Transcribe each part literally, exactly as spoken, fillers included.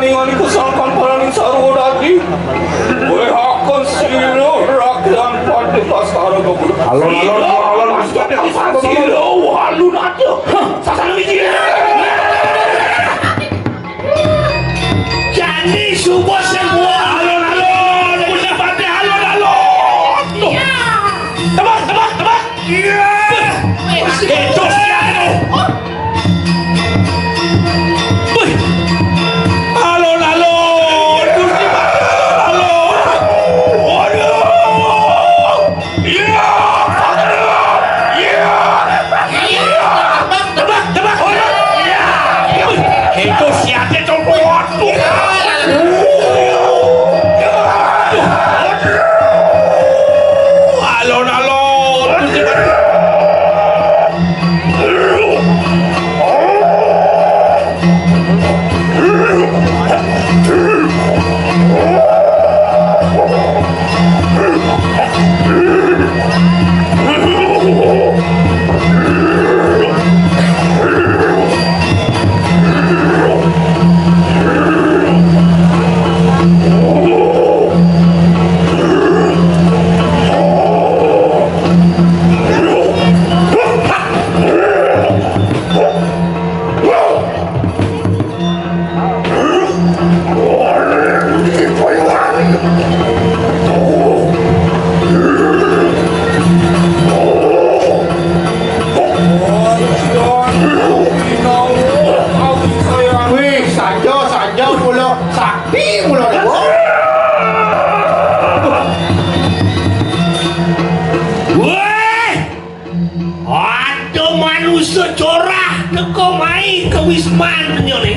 Ningali kesangkan paraning sarwa dadi. Wéhaken sira rakyat Padé Baskara Gabungan. Alon, alon, alon, alon. Sira walu nada. Hah, sasana miji. Jani suba sing alon-alon, Gusti Patih alon-alon. Tuh. Tebak, tebak, tebak. Iya. Itu siapa tuh? Wih. Alon-alon, Gusti Patih alon-alon. Waduh. Iya. Iya. Tebak, tebak, tebak. Iya. Itu siapa tuh? Waduh. Alon-alon, Gusti Patih. Wih, saja, saja, mula sakti, mula dewa. Wih! Ada manusia corah teka mai ke wisman dunia ni.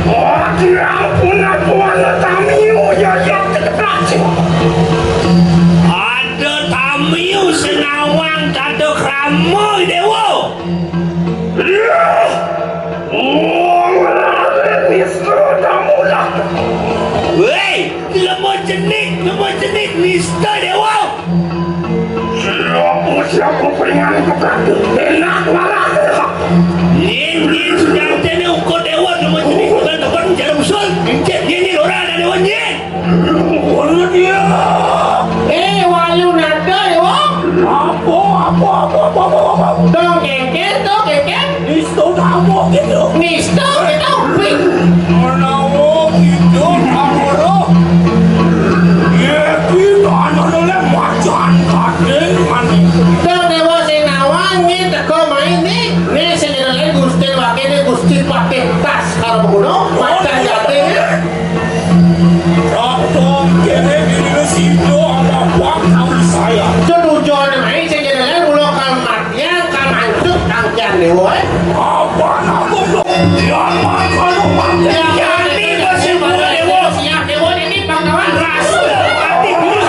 Oh, ampun, ampun, ada tamiu, ya, ya, terkejut. Ada tamiu senawang kada krama, Dewa. Ya. Oh, ngerti, Mister Damulah. Wei, lemah jenik, lemah jenik, Mister Dewa. Siapa, siapa peringan kepada enak marah. Nyin, nyin, sudah tene ukur dewa, nama jenis tukang tempat mencari usul. Nyin, nyin, nyin, orang ada dewa, nyin. Mana dia? Eh, walu nada, dewa. Apa, apa, apa, apa, apa, apa? Dong, kengkeng, dong, kengkeng. Nisto namo gitu. Nisto gitu. Wih. Namo gitu, namo. Ye, kita anu le macan kadé maning. Dong, dewa sing nawang, nyi teko main, nih. Nih, sing jeneng Gusti Wakil, nih, Gusti Patih Tas, kalau begunung, macan kadé, nih. Rata kene diri sida apa tahu saya. Setuju, nih, sing jeneng ulo kal Yang kamancut tangkian dewa, eh? Apa aku belum? Yang makan uang. Yang mati masih muda dewa. Siap dewa ini pangkawan. Rasul mati dulu.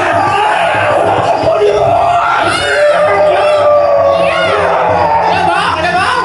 Ada bang, ada bang.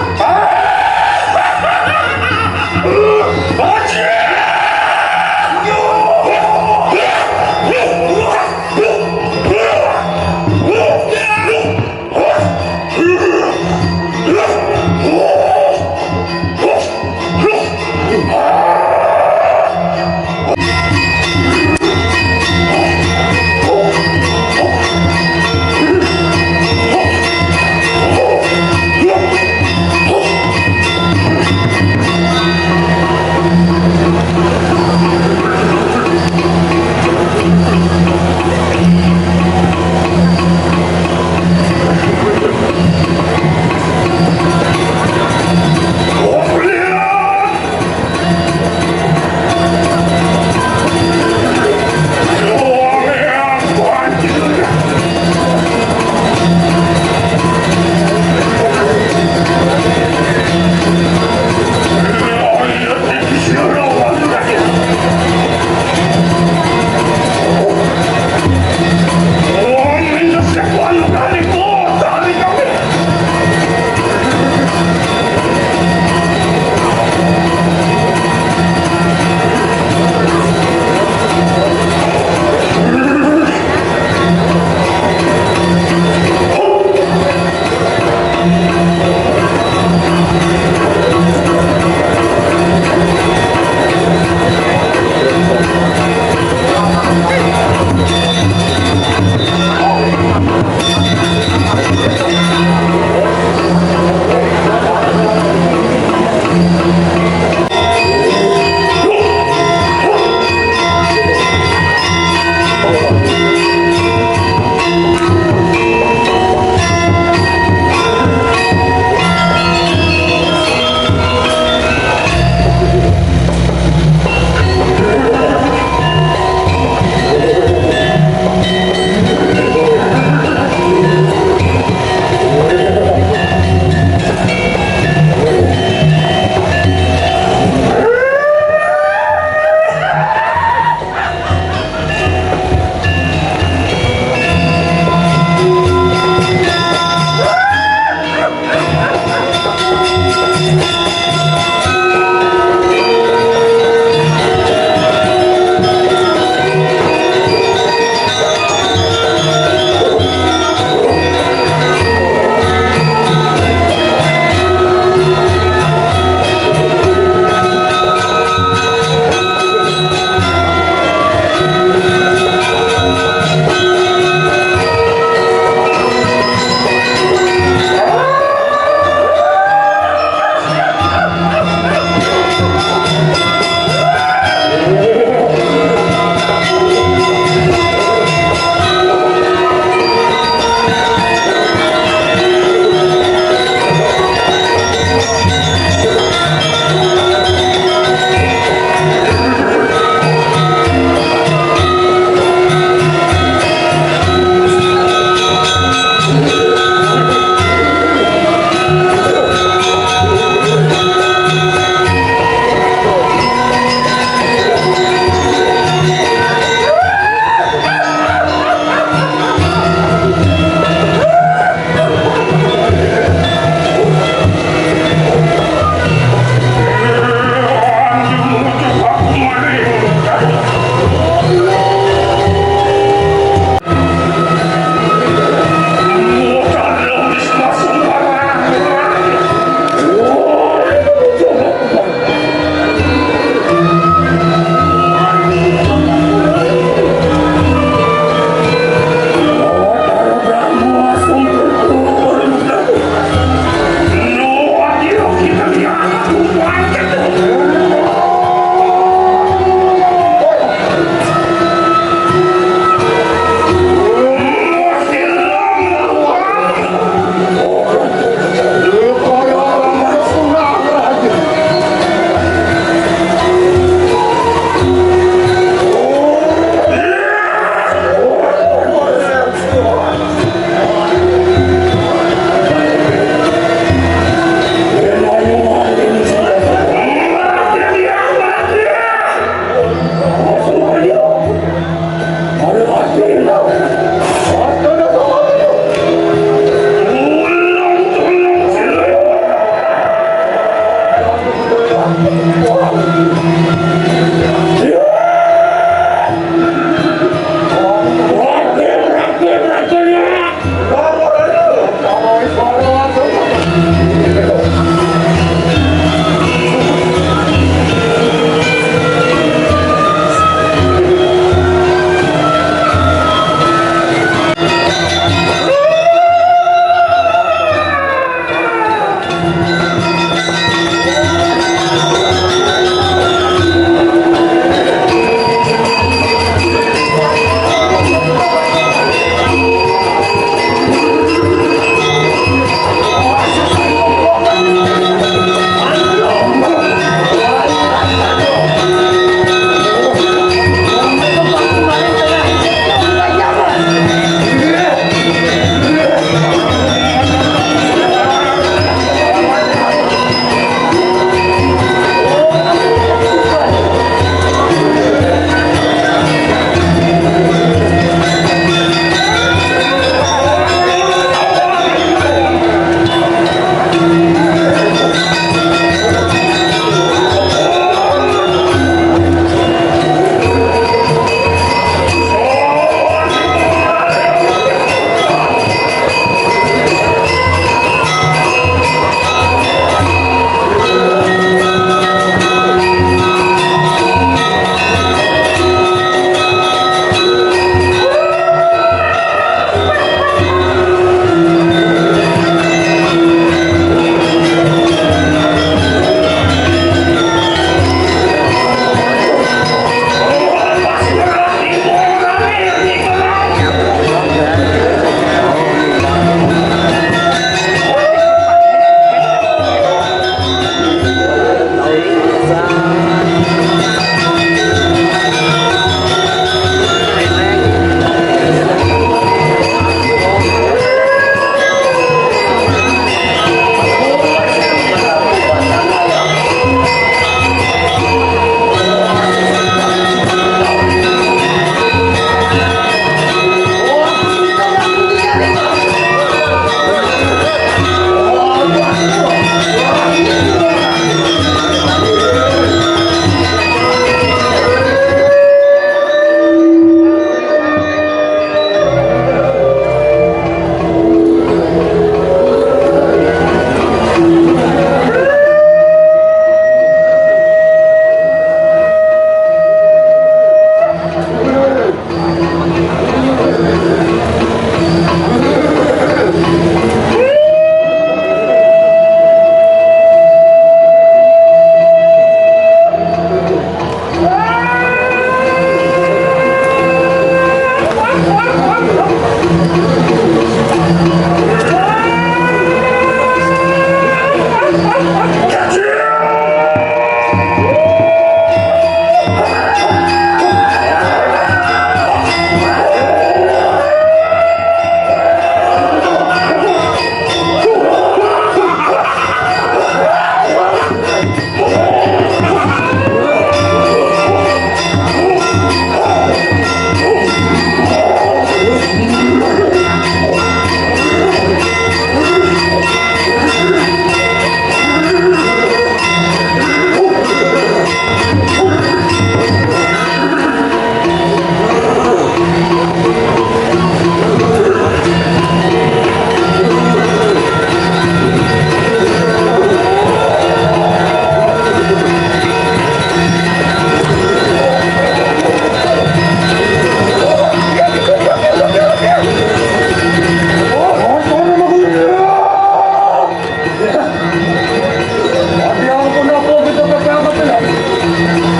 Ati ako na po kita pagkakapila.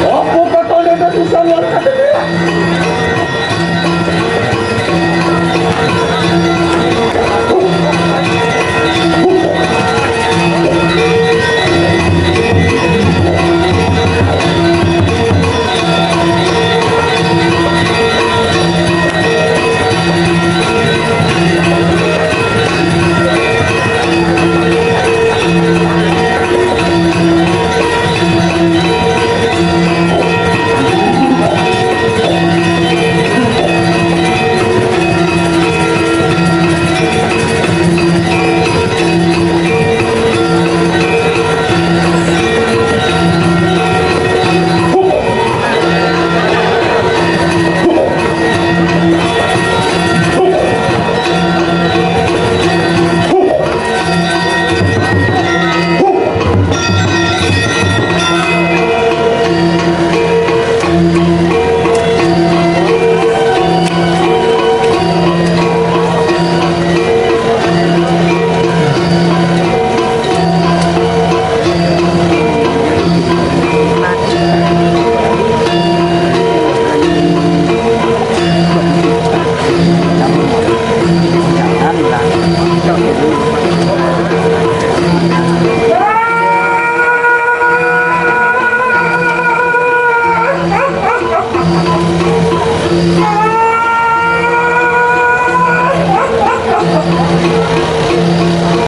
Opo ka to na sa isang warga.